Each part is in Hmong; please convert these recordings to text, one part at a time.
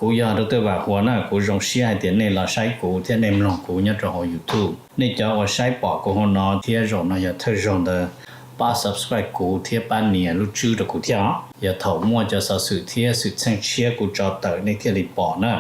Kuv yog Doctor Vam Huas na, kuv zoo siab hais tias nej los saib kuv thiab nej mloog kuv nyob rau hauv YouTube. Nej cov uas saib pom kuv hauv no thiab zaum no yog thawj zaug ntawd, pab subscribe kuv thiab pab nias lub tswb rau kuv thiab os. Yog thaum muaj cov xov xwm thiab xwm txheej tshiab kuv tso tawm nej thiaj li pom na.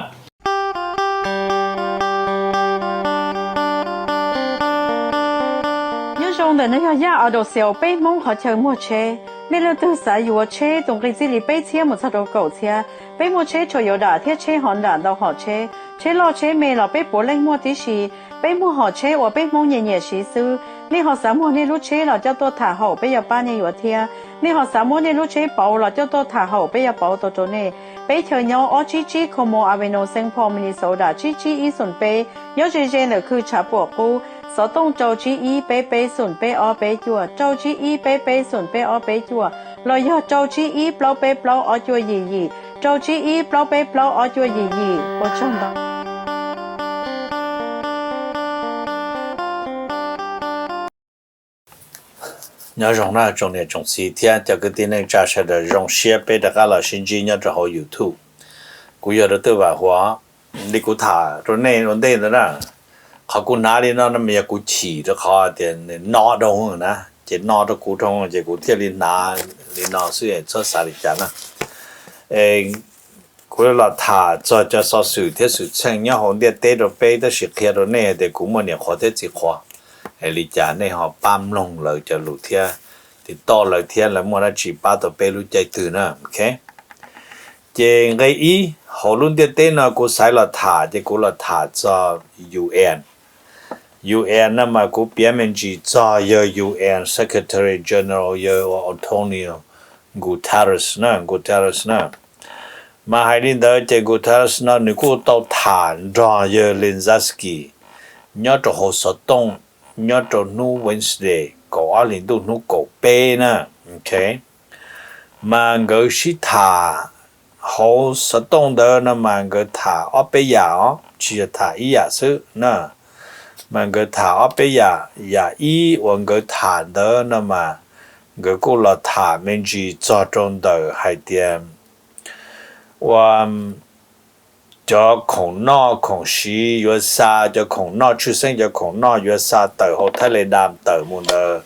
Nyob zoo, ntawm no yog Yaj Auto Sales, peb Hmoob qhov chaw muag tsheb. Nej leej twg xav yuav tsheb tus nqi txij li peb txhiab mus txog rau kaum txhiab, peb muaj tsheb tshua yuav dam thiab tsheb hov nram ntau hom tsheb, tsheb loj tsheb me los peb puav leej muaj tib si. Peb muag hom tsheb uas peb Hmoob nyiam nyiam siv xwb. Nej ho xav muag nej lub tsheb los coj tuaj tham haum peb yuav pab nej yuav thiab. Nej ho xav muab nej lub tsheb pauv los coj tuaj tham haum peb yuav pauv tau rau nej. Peb chaw nyob ob tsib tsib Como Avenue, Saint Paul, Minnesota tsib tsib ib xoom peb, nyob ze ze ntawm khw tshav puam qub. Xov tooj rau tsib ib peb peb xoom peb ob peb cuaj, rau tsib ib peb peb xoom peb ob peb cuaj, los yog rau tsib ib plaub peb plaub ob cuaj yim yim, rau tsib ib plaub peb plaub ob cuaj yim yim. Ua tsaug ntau. Nyob zoo na tsoom niam tsoom txiv thiab cov kwv tij neej tsa sawv daws, zoo siab peb rov qab los sib ntsib nyob rau hauv YouTube. Kuv yog Doctor Vam Huas. Li kuv tham rau nej ua ntej ntawd na, qhov kuv hnav li no no mas yog kuv chim rau qhov tias nws no dhau na, ces no rau kuv dhau ces kuv thiaj li hnav li no xwb, txhob xav li cas na. Kuv los tham txog cov xov xwm thiab xwm txheej nyob hauv ntiaj teb rau peb, tab sis qhia rau nej hais tias kuv muaj niam qhuav thiab txiv qhuav, es li cas nej ho pab mloog lawv cov lus thiab, tiv toj lawv thiab lawv muaj dab tsi pab tau peb lub caij twg na. Ok, ces nqe ib, hauv lub ntiaj teb no kuv xaiv los tham ces kuv los tham txog U N. U N no mas kuv piav me ntsis txog yawg U N Secretary General yawg Antonio Guterres na, Guterres na. Mas hais li ntawd ces Guterres no nws kuj tau tham nrog yawg Zelensky nyob rau hauv xov tooj nyob rau hnub Wednesday kaum ob hlis ntuj hnub kaum peb na. Ok, mas nkawd sib tham hauv xov tooj ntawd no mas nkawd tham ob peb yam os, tsis yog tham ib yam xwb na. Mas nkawd tham ob peb yam, yam ib uas nkawd tham ntawd no mas nkawd kuj los tham me ntsis txog rau ntawm hais tias ua cov khoom noj khoom siv yuav xa, cov khoom noj tshwj xeeb cov khoom noj yuav xa tawm hauv Thailand tawm mus ntawd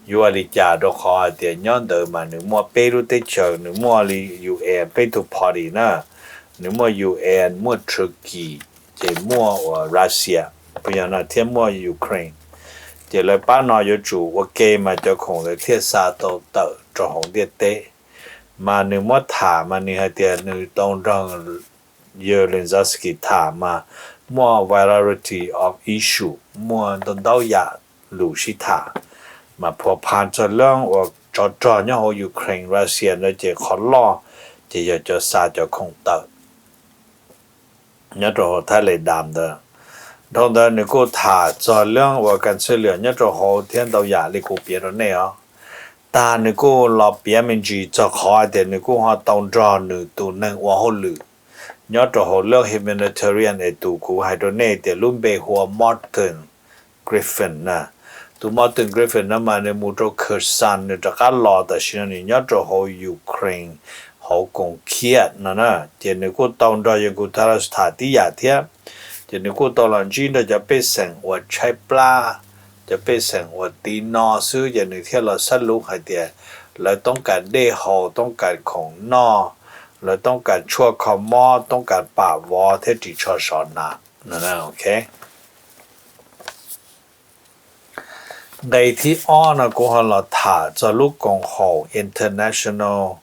yuav ua li cas, rau qhov hais tias nyob ntawd mas nws muaj peb lub teb chaws, nws muaj li U N peb tug party na, nws muaj U N, muaj Turkey, ces muaj uas Russia, puas yog no thiab muaj Ukraine. Ces lawv pab no yuav tsum ua ke mas cov khoom ntawd thiaj xa tau tawm rau hauv ntiaj teb. Mas nws muab tham mas nws hais tias nws tau nrog yawg Zelensky tham mas muaj variety of issue, muaj ntau ntau yam lus sib tham, mas phua pha txog leej uas tsov rog nyob hauv Ukraine, Russia ntawd ces qhov loj ces yog cov xa cov khoom tawm nyob rau hauv Thailand ntawd. Dhau ntawd nws kuj tham txog leej uas ka xwb lwm nyob rau hauv thiab ntau yam li kuv piav rau nej os. Tag nws kuj los piav me ntsis txog qhov tias nws kuj ho tau nrog nws tus neeg ua hauj lwm nyob rau hauv lub humanitarian es tus kuv hais rau nej tias lub npe hu ua Martin Griffin na. Tus Martin Griffin no mas nws mus rau Kherson, nws rov qab los tam sim no nws nyob rau hauv Ukraine, hauv koom Kyiv no na. Ces nws kuj tau nrog yawg Guterres tham tib yam thiab. Ces nws kuj tau los ntsib nrog cov pej xeem uas tshaib plab, cov pej xeem uas tiv no xwb, ces nws thiaj los xab lub hais tias lawv toob kas dej haus, toob kas khoom noj, lawv toob kas tshuaj kho mob, toob kas pam vov thiab ris tsho sov hnav. Ok, nqe thib ob no kuv ho los tham txog lub koom haum international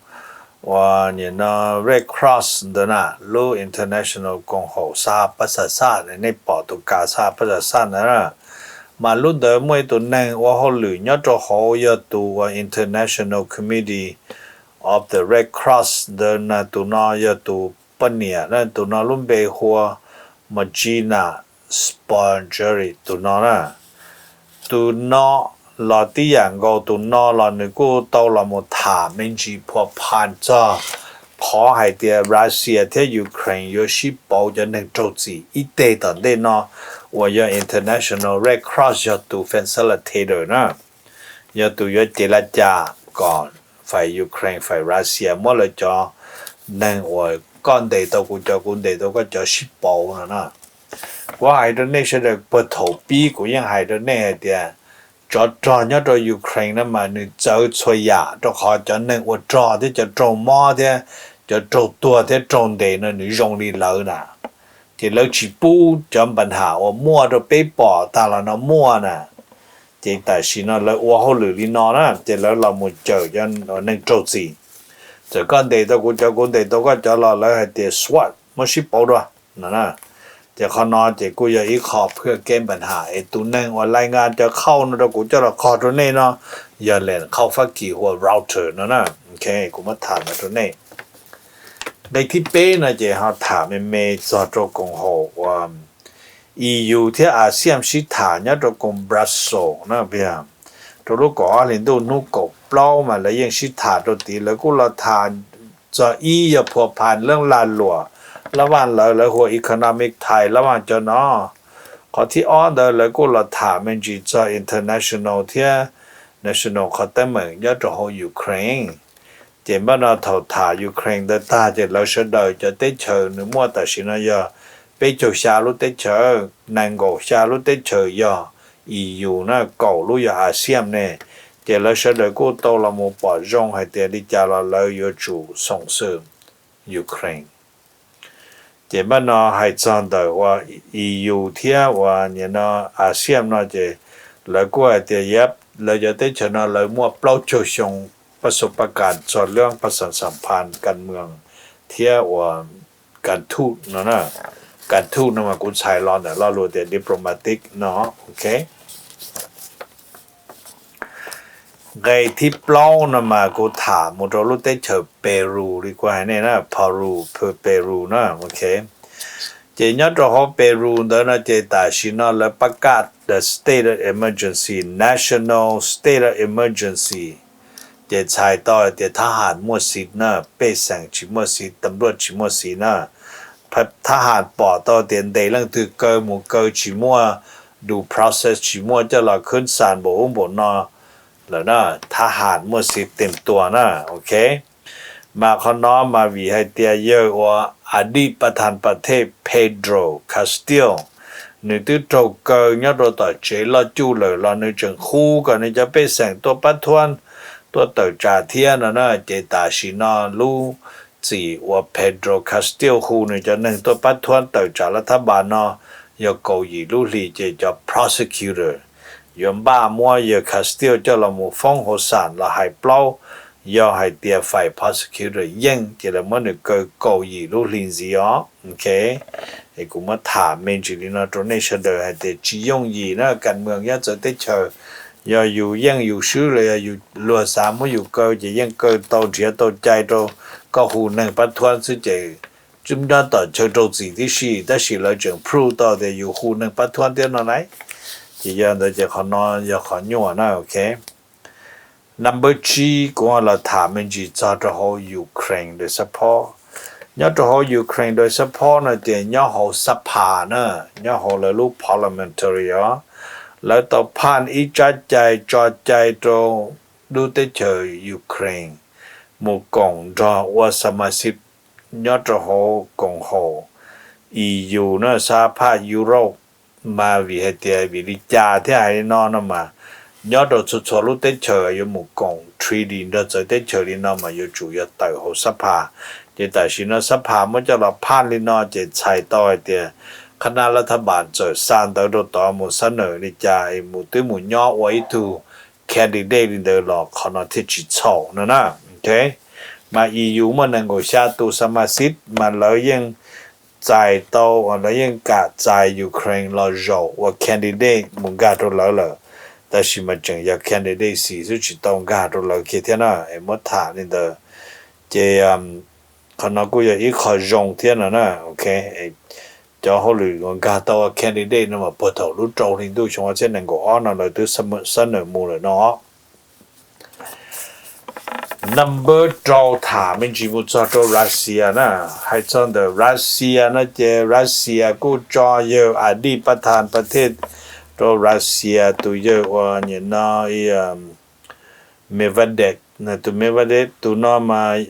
uas nim no Red Cross ntawd na, lub international koom haum xa paj xa xaj, nej pom tus kas xa paj xa xaj ntawd na. Mas lub ntawd muaj ib tus neeg ua hauj lwm nyob rau hauv yog tus uas International Committee of the Red Cross ntawd na, tus no yog tus poj niam na, tus no lub npe hu ua Margina Spongeri tus no na. Tus no los tib yam nkaus, tus no los nws kuj tau los mus tham me ntsis phua pha txog qhov hais tias Russia thiab Ukraine yuav sib pauv cov neeg raug txim ib teg tom ntej no uas yog International Red Cross yog tus facilitator na, yog tus yuav cev laj cas kom fais Ukraine fais Russia muab lawv cov neeg uas koj ntes tau kuv cov, kuv ntes tau koj cov sib pauv no na. Kuv hais rau nej sawv daws puag thaum pib kuv yeej hais rau nej hais tias tsov rog nyob rau Ukraine no mas nws txawv txhua yam, rau qhov cov neeg ua rog thiab cov raug mob thiab cov raug tuag thiab raug ntes no nws zoo li lawv na. Ces lawv tsis pub cov npa ham uas muaj rau peb pom tag los no muaj na. Ces tam sim no lawv ua hauj lwm li no na, ces lawv los mus cawm cov neeg raug txim. Txawm koj ntes tau kuv cov, kuv ntes tau koj cov los lawv hais tias swap, muab sib pauv dua no. Ces qhov no ces kuj yog ib qho phwj kev npa ham es tus neeg uas lais nkas cov khauj no rau kuv coj los qog rau nej no yog lem khauj Fab Kis hu ua Reuters no na. Kuv muab tham no rau nej. Nqe thib peb no ces ho tham me me txog rau koom haum uas E U thiab ASEAN sib tham nyob rau koog Brussels na. Rau lub kaum ob hli ntuj hnub kaum plaub mas lawv yeej sib tham rau tid, lawv kuj los tham txog ib yog phua phas lub lag luam lab vaj lawv, lawv hu ua economic ties lab vaj cov no. Qhov thib ob ntawd lawv kuj los tham me ntsis txog international thiab national qhov teeb meem nyob rau hauv Ukraine. Ces npaj no thaum tham Ukraine ntawd tag ces lawv sawv daws cov teb chaws nws muaj tam sim no yog peb caug xya lub teb chaws, nees nkaum xya lub teb chaws yog E U na, kaum lub yog ASEAN ne. Ces lawv sawv daws kuj tau los mus pom zoo hais tias li cas los lawv yuav tsum xoom xwm Ukraine. Ces npaj no hais txog ntawm uas E U thiab uas nim no ASEAN no ces lawv kuj hais tias yab lawv cov teb chaws no lawv muaj plaub caug xyoo pab xu pab kas txog lub pab xam xam phas kas moos thiab uas kas thuj no na. Kas thuj no mas kuv txhais los ntawm lo lus tias diplomatic no. Ok. Nqe thib plaub no mas kuv tham mus rau lub teb chaws Peru li kuv hais nej na, Peru, Peru na. Ok. Ces nyob rau hauv Peru ntawd no ces tam sim no lawv pab kaj the state of emergency, national state of emergency. Ces txhais tau hais tias thab ham muaj xiv na, pej xeem tsis muaj xiv, tam luaj tsis muaj xiv na. Thab ham pom tau tias ntes leej twg kaw mus kaw tsis muaj due process, tsis muaj coj los khwb xas npaum ub npaum no lawm na, thab ham muaj xiv teem tua na. Ok. Mas qhov no mas vim hais tias yawg uas a dij pas thas pas thej Pedro Castillo, nws twb raug kaw nyob rau tom tsev loj cuj lawm los nws tseem hu kom nws cov pej xeem tuaj pab thuab, tuaj tawm tsam thiab no na. Ces tam sim no lub txim uas Pedro Castillo hu nws cov neeg tuaj pab thuab tawm tsam lawv thab npas no yog kaum yim lub hlis, ces cov prosecutor yuav npaj muab yawg Castillo coj los mus foob hauv xam los hais plaub. Yog hais tias fais prosecutor yeej ces lawv muab nws kaw kaum yim lub hlis ntxiv os. Ok. Es kuv muab tham me ntsis li no rau nej sawv daws hais tias tsis yooj yim na, kas moos nyob txawv teb chaws, yog yus yeej yus swb los yog yus luag xav muab yus kaw ces yeej kaw tau, nrhiav tau cai rau koj hu neeg pab thuab xwb ces tsis nyob tom chaw raug txim tib si, tab sis lawv tseem prove tau tias yus hu neeg pab thuab thiab no na. Ces yog ntawd ces qhov no yog qhov nyuaj na. Ok. Number tsib, kuv los tham me ntsis txog rau hauv Ukraine daws xab phob. Nyob rau hauv Ukraine daws xab phob no ces nyob hauv xab phas na, nyob hauv lawv lub parliamentary os, lawv tau phaj ib tsab cai tso cai rau lub teb chaws Ukraine mus koom nrog ua xa ma xib nyob rau hauv koom haum E U na, xab phaj Europe. Mas vim hais tias vim li cas thiaj hais li no no mas, nyob rau txhua txhua lub teb chaws yuav mus koom treaty nrog txawv teb chaws li no mas yuav tsum yog tawm hauv xab phas. Ces tam sim no xab phas muab coj los phaj li no ces txhais tau hais tias qhab nab lab thab npas txawm xa ntawv rau tod mus xab nawm li cas es mus twb mus nyob ua ib tug candidate li ntawd los qhov no thiaj tsis txhaum no na. Ok. Mas E U muaj nees nkaum xya tus xa ma xib mas lawv yeej txais tau, lawv yeej kam txais Ukraine los zaum ua candidate mus nkag rau lawv lawm, tab sis mas tseem yog candidate xis xwb tsis tau nkag rau lawv kiag thiab na. Es muab tham li ntawd ces qhov no kuj yog ib qho zoo thiab no na. Ok. Cov hauj lwm uas nkag tau ua candidate no mas puag thaum lub rau hli ntuj xyoo ob txhiab nees nkaum ob no lawv twb xab nawm mus lawm no. Number rau tham me ntsis mus txog rau Russia na. Hais txog ntawm Russia no ces Russia kuj tso yawg a dij pab thas pab thej rau Russia tus yawg uas nim no Medvedev, tus Medvedev tus no mas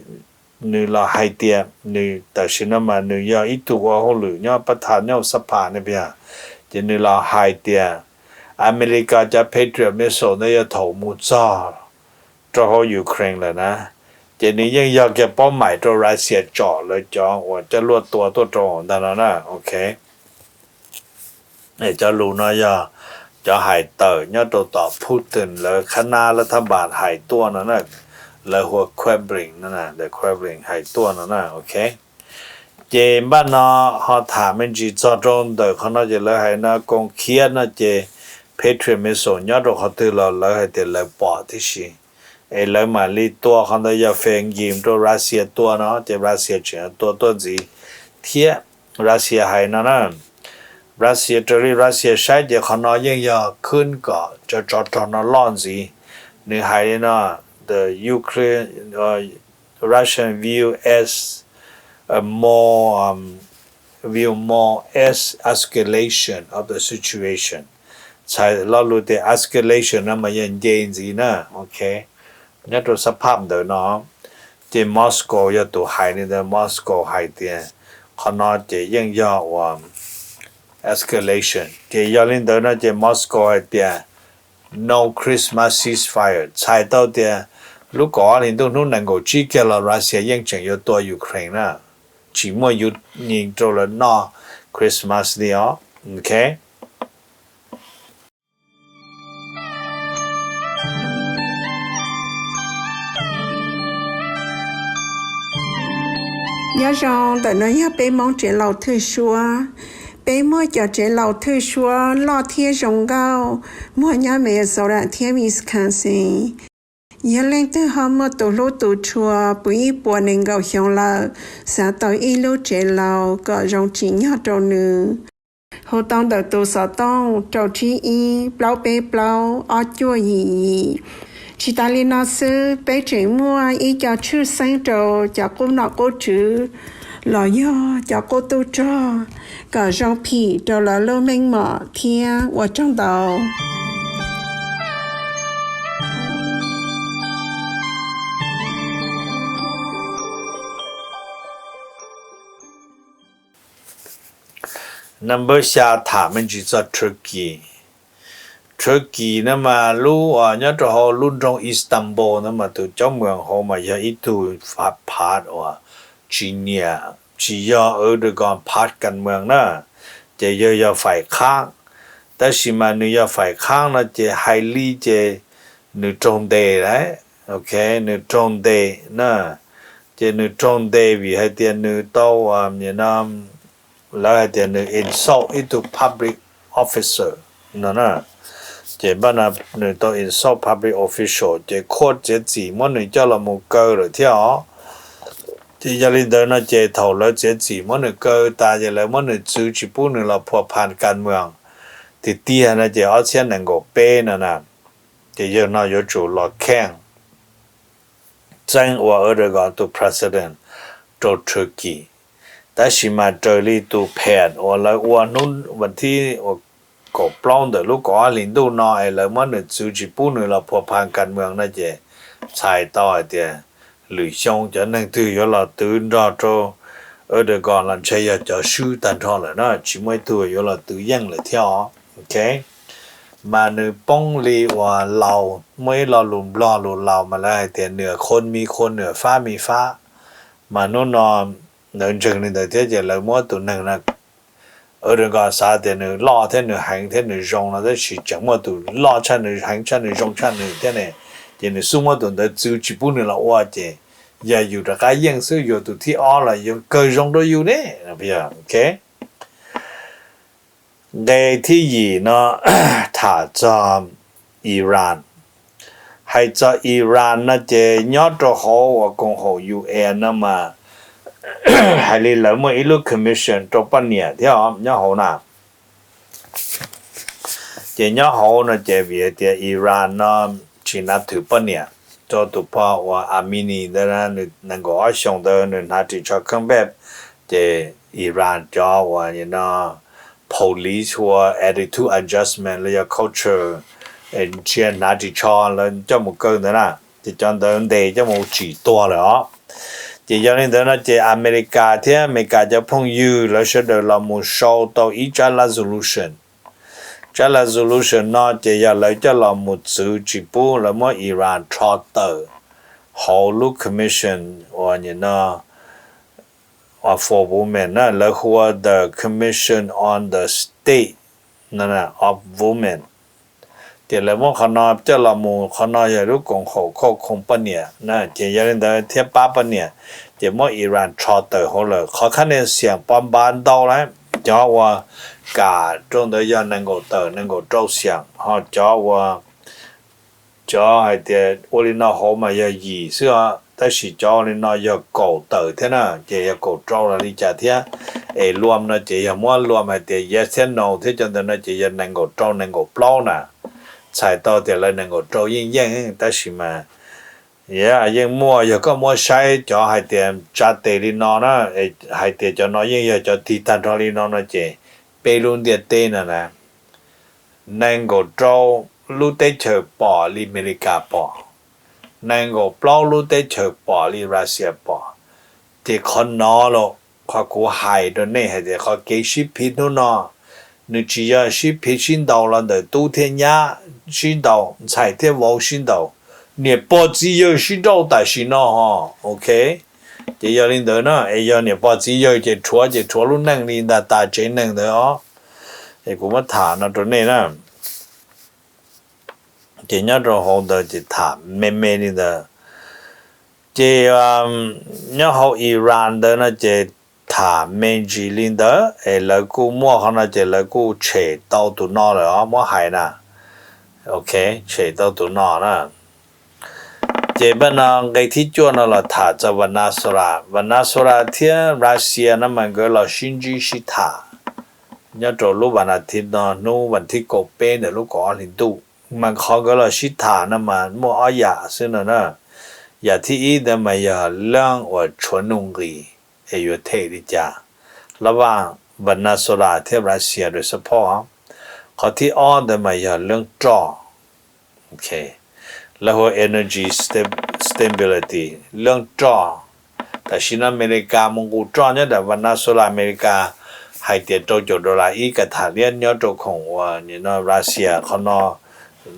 nws los hais tias nws tam sim no mas nws yog ib tug ua hauj lwm nyob pab tha nyob ua xab phas ne, ces nws los hais tias Amelikas cov Patriot missile ntawd yog thaum mus txog rau hauv Ukraine lawm na, ces nws yeej yog kiag paub maim rau Russia tsom lawv cov uas coj luaj tua tuaj rau ntag no na, ok. Cov lus no yog cov hais tawm nyob rau tom Putin lawv khab nab lab thab npas hais tuaj no na, lawv hu ua Kremlin no, the Kremlin hais tuaj no na, ok. Ces npaj no ho tham me ntsis txog rau ntawm qhov no ces lawv hais no koom khiab no ces Patriot missile nyob rau qhov twg los lawv hais tias lawv pom tib si, es lawv mam li tua qhov ntawd yog fem nkim rau Russia tua no ces Russia tseem tua tuaj ntxiv thiab. Russia hais no na, Russia raws li Russia saib ces qhov no yeej yog khwb kom cov tsov rog no loj ntxiv. Nws hais li no, the Ukraine, Russian view as a more, um, view more as escalation of the situation. Txhais lo lus tias escalation no mas yog nce ntxiv na, ok. Nyob rau xab phab ntawd no, ces Moscow yog tus hais li ntawd, Moscow hais tias qhov no ces yeej yog uas escalation. Ces yog li ntawd no ces Moscow hais tias no Christmas ceasefire, txhais tau tias lub kaum ob hlis ntuj hnub nees nkaum tsib kiag los Russia yeej tseem yuav tua Ukraine na, tsis muaj yus nyees rau lawv noj Christmas li os, ok. Nyob zoo, ntawm no yog peb Hmoob tsev laus thwj suab. Peb muaj cov tsev laus thwj suab loj thiab zoo nkauj muag nyob Minnesota thiab Wisconsin. Yog leej twg ho muaj tus hlub tus tshua puv ib puas nees nkaum xyoo lawm, xav tau ib lub tsev laus kom zoo tsim nyog rau nws, hu tau ntawm tus xov tooj rau tsib ib plaub peb plaub ob cuaj yim yim. Tsis tas li no xwb, peb tseem muaj ib co tshwj xeeb rau cov qub nom qub tswv los yog cov qub tub rog kom zoo phim rau lawv lub meej mom thiab. Ua tsaug ntau. Number xya, tham me ntsis txog Turkey. Turkey no mas lub uas nyob rau hauv lub nroog Istanbul no mas tus coob mws hauv mas yog ib tug phav uas tsis nyiam, tsis yog Erdogan phav kas mws na, ces yog, yog faim qhab. Tab sis mas nws yog faim qhab no ces hais li ces nws raug ntes lawm, ok, nws raug ntes na. Ces nws raug ntes vim hais tias nws tau, lawv hais tias nws insult ib tug public officer no na. Ces npaj no nws tau insult public official ces court txiav txim muab nws coj los mus kaw lawm thiab os. Ces yog li ntawd no ces thaum lawv txiav txim muab nws kaw tas ces lawv muab nws txwv tsis pub nws los phua pha kas mws tiag tiag no ces ob txhiab nees nkaum peb no na. Ces yawg no yuav tsum los kheej txeeb ua Erdogan tus president rau Turkey. Tab sis mas raws li tus phem uas lawv ua hnub vas thib uas kaum plaub ntawm lub kaum ob hlis ntuj no es lawv muab nws txwv tsis pub nws los phua pha kas mws no ces txhais tau hais tias lwm xyoo cov neeg twg yuav los twv nrog rau Erdogan los ntshe yog cov swb tag nrho lawm na, tsis muaj ib tug yuav los twv yeej lawm thiab os, ok. Mas nws poob li uas laus, muaj ib lo lus Nplog lus laus mas lawv hais tias nws khon mi khon nws fab mi fab. Mas hnub no lawv ntseeg li ntawd thiab ces lawv muab tus neeg no, Erdogan xav tias nws loj thiab nws heev thiab nws zoo no tab sis tseem muaj tus loj tshaj nws, heev tshaj nws, zoo tshaj nws thiab ne, ces nws xub muab tus ntawd txwv tsis pub nws los ua ces yog yus rov qab yeej xwb, yuav tus thib ob los yuav kawg zoo rau yus ne, ok. Nqe thib yim no tham txog Iran. Hais txog Iran no ces nyob rau hauv uas koom haum U N no mas hais li lawv muaj ib lub commission rau poj niam thiab nyob hauv na. Ces nyob hauv no ces vim hais tias Iran no tsis nav thwm poj niam, rau tus pog uas Amini ntawd nws nees nkaum ob xyoos ntawd nws hnav ris tsho kheej peb, ces Iran cov uas no police ua attitude adjustment los yog culture, ntsia hnav ris tsho lawv coj mus kaw ntawd na, ces cov ntawd ntes coj mus tsim tuag lawm os. Ces yog li ntawd no ces Amelikas thiab Amelikas cov phooj ywg lawv sawv daws los mus sau tau ib tsab resolution. Tsab resolution no ces yog lawv coj los mus txwv tsis pub lawv muab Iran rho tawm hauv lub commission uas nim no of women na, lawv hu ua the Commission on the State of Women. Ces lawv muab qhov no coj los mus, qhov no yog lub koom haum khauj khoom poj niam na, ces yog li ntawd thiab pab poj niam, ces muab Iran rho tawm hauv lawm. Qhov khab niag xiam pov npav ntau lawm, cov uas kam rau ntawd yog nees nkaum tawm nees nkaum rau xiam, ho cov uas cov hais tias ua li no hauv mas yog yim xwb os, tab sis cov ua li no yog kaum tawm thiab na, ces yog kaum rau los li cas thiab. Es luam no ces yog muab luam hais tias yes thiab no thiab cov ntawd no ces yog nees nkaum rau nees nkaum plaub na. Txhais tau tias lawv nees nkaum rau yeej yeej, tab sis mas yeej muaj, yog koj muab saib cov hais tias tsa tes li no na, hais tias cov no yeej yog cov tig tag nrho li no no ces peb lub ntiaj teb no na, nees nkaum rau lub teb chaws pom li Amelikas pom, nees nkaum plaub lub teb chaws pom li Russia pom. Ces qhov no los qhov kuv hais rau nej hais tias qhov kev sib phiv hnub no, nws tsis yog sib phiv sib ntaus los ntawm tub thiab nyab sib ntaus, ntxhais thiab vauv sib ntaus, niam pog txiv yawg sib nrauj tam sim no ho, ok. Ces yog li ntawd na, es yog niam pog txiv yawg ces rhuav ces rhuav lub neej li ntag, tas tsev neeg ntawd os. Es kuv muab tham no rau nej na. Ces nyob rau hauv ntawd ces tham me me li ntawd. Ces nyob hauv Iran ntawd no ces tham me ntsis li ntawd, es lawv kuj muaj qhov no ces lawv kuj tshem tau tus no lawm os, muab hais na. Ok, tshem tau tus no na. Ces npaj no nqe thib cuaj no los tham txog Venezuela. Venezuela thiab Russia no mas nkawd los sib ntsib sib tham nyob rau lub vas nas thiv no hnub vas thib kaum peb ntawm lub kaum ob hli ntuj. Mas qhov nkawd los sib tham no mas muaj ob yam xwb no na. Yam thib ib ntawd mas yog leej uas tshuav nuj nqis es yuav them li cas, lab vaj Venezuela thiab Russia lawv support. Qhov thib ob ntawd mas yog leej roj, lawv hu ua energy stability, leej roj. Tam sim no Amelikas mus nqus roj nyob nram Venezuela, Amelikas hais tias rau caum dollar ib ka tham liab nyob rau khoom uas nim no Russia qhov no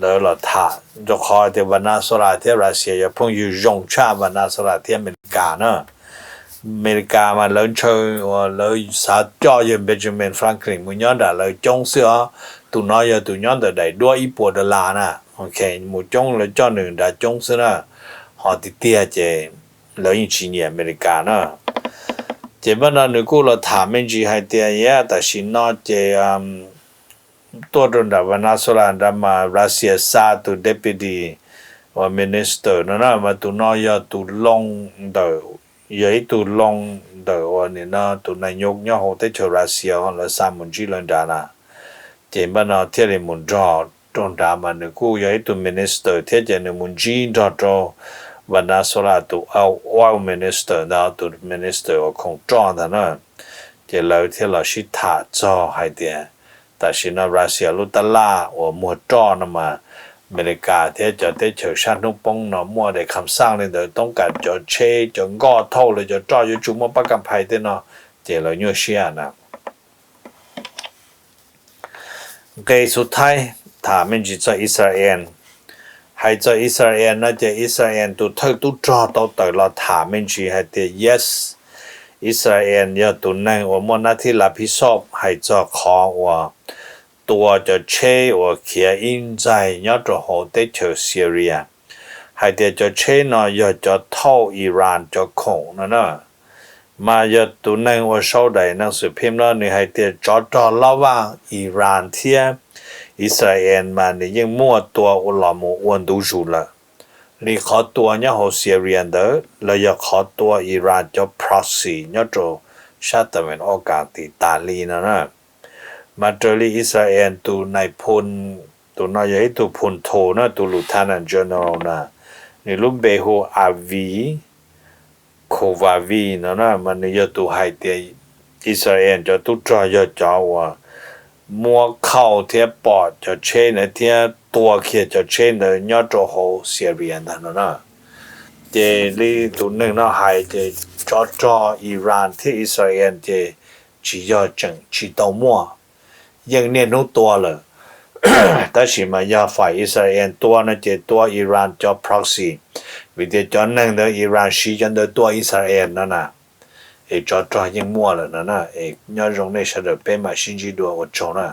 lawv los tham, rau qhov tias Venezuela thiab Russia yog phooj ywg zoo tshaj Venezuela thiab Amelikas na. Amelikas mas lawv ntshaw uas lawv xav coj yawg Benjamin Franklin mus nyob nram lawv coob xwb os. Tus no yog tus nyob ntawm daim duab ib puas dollar na. Mus coob lawv coj nws nrad coob xwb na. Ho tiag tiag ces lawv yeej tsis nyiam Amelikas na. Ces npaj no nws kuj los tham me ntsis hais tias tam sim no ces tuaj rau nram Venezuela nrad mas Russia xa tus deputy uas minister no na, mas tus no yog tus loo ntawm, yog ib tug loo ntawm uas nim no tus nais nyob nyob hauv teb chaws Russia lawv xa mus ntsib lawv nrad na. Ces npaj no thiaj li mus nrog rau nrad mas nws kuj yog ib tug minister thiab ces nws mus ntsib nrog rau Venezuela tus oil minister ntawd, tus minister uas khoom roj ntawd na. Ces lawv thiaj los sib tham txog hais tias tam sim no Russia lub tab laj uas muag roj no mas Amelikas thiab cov teb chaws sab hnub poob no muaj daim kham xaj li ntawd, toob kas cov tsheb cov nkoj thauj lawv cov roj yuav tsum muaj pab kam phais tej no, ces lawv nyuaj siab na. Nqe xub thaib tham me ntsis txog Israel. Hais txog Israel no ces Israel tus thawj tub rog tau tawm los tham me ntsis hais tias yes, Israel yog tus neeg uas muaj nab thib lav phib xoj hais txog qhov uas tua cov tsheb uas khiav ib ntxaig nyob rau hauv teb chaws Syria, hais tias cov tsheb no yog cov thauj Iran cov khoom no na. Mas yog tus neeg uas sau daim neeg xwm phim no nws hais tias tsov rog loj vaj Iran thiab Israel mas nws yeej muaj tua ua los mus ua ntu zus lawm. Li qhov tua nyob hauv Syria ntawd los yog qhov tua Iran cov proxy nyob rau sab tawm me ob kas tim tas li no na. Mas raws li Israel tus nais phoo, tus no yog ib tug phoo tho na, tus lieutenant general na, nws lub npe hu Avi Kovavi no na, mas nws yog tus hais tias Israel cov tub rog yog cov uas muab khauj thiab pom cov tsheb ntawd thiab tua kiag cov tsheb ntawd nyob rau hauv Syria ntag no na. Ces li tus neeg no hais ces tsov rog Iran thiab Israel ces tsis yog tseem tsis tau muaj, yeej niaj hnub tua lawm. Tab sis mas yog fais Israel tua no ces tua Iran cov proxy, vim tias cov neeg ntawd Iran siv cov ntawd tua Israel no na, es tsov rog yeej muaj lawm no na. Es nyob zoo nej sawv daws, peb mam sib ntsib dua, ua tsaug na.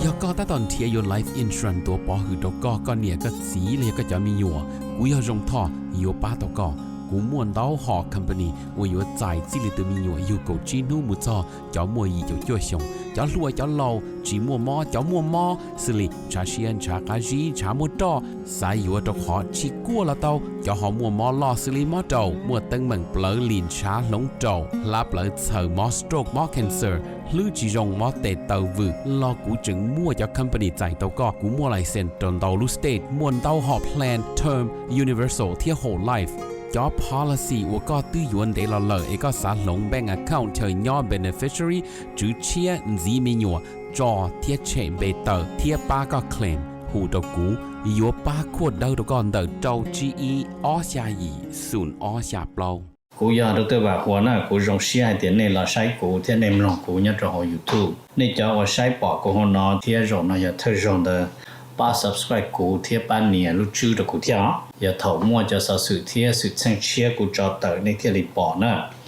Yog koj tab tom nrhiav yuav life insurance tuav pov hwm rau koj, koj niam koj txiv los yog koj cov me nyuam, kuv yog Zoo Thoj yuav pab tau koj. Kuv muaj ntau hom company uas yuav txais txij li tus me nyuam yug kaum tsib hnub mus txog cov muaj yim caum cuaj xyoos, cov hluas cov laus, tsis muaj mob cov muaj mob, xws li ntshav siab ntshav qab zib ntshav muaj roj, xav yuav rau qhov tsis kuaj los tau, cov ho muaj mob loj xws li mob raum, muaj teeb meem plawv lim ntshav hloov raum hlab plawv txhaws, mob stroke mob cancer, hlwb tsis zoo mob tes taw vwm los kuv tseem muaj cov company txais tau koj. Kuv muaj license rau ntau lub state, muaj ntau hom plan term, universal thiab whole life. Cov policy uas koj twb yuav ntev los lawm es koj xav hloov bank account chaw nyob beneficiary, tswv tshiab, ntxiv me nyuam, tso thiab tshem npe tawm thiab pab koj claim, hu rau kuv, yuav pab khuaj dawb rau koj ntawm rau tsib ib ob xya yim xoom ob xya plaub. Kuv yog Doctor Vam Huas na, kuv zoo siab hais tias nej los saib kuv thiab nej mloog kuv nyob rau hauv YouTube. Nej cov uas saib pom kuv hauv no thiab zaum no yog thawj zaug ntawd, pab subscribe kuv thiab pab nias lub tswb rau kuv thiab os. Yog thaum muaj cov xov xwm thiab xwm txheej tshiab kuv tso tawm nej thiaj li pom na.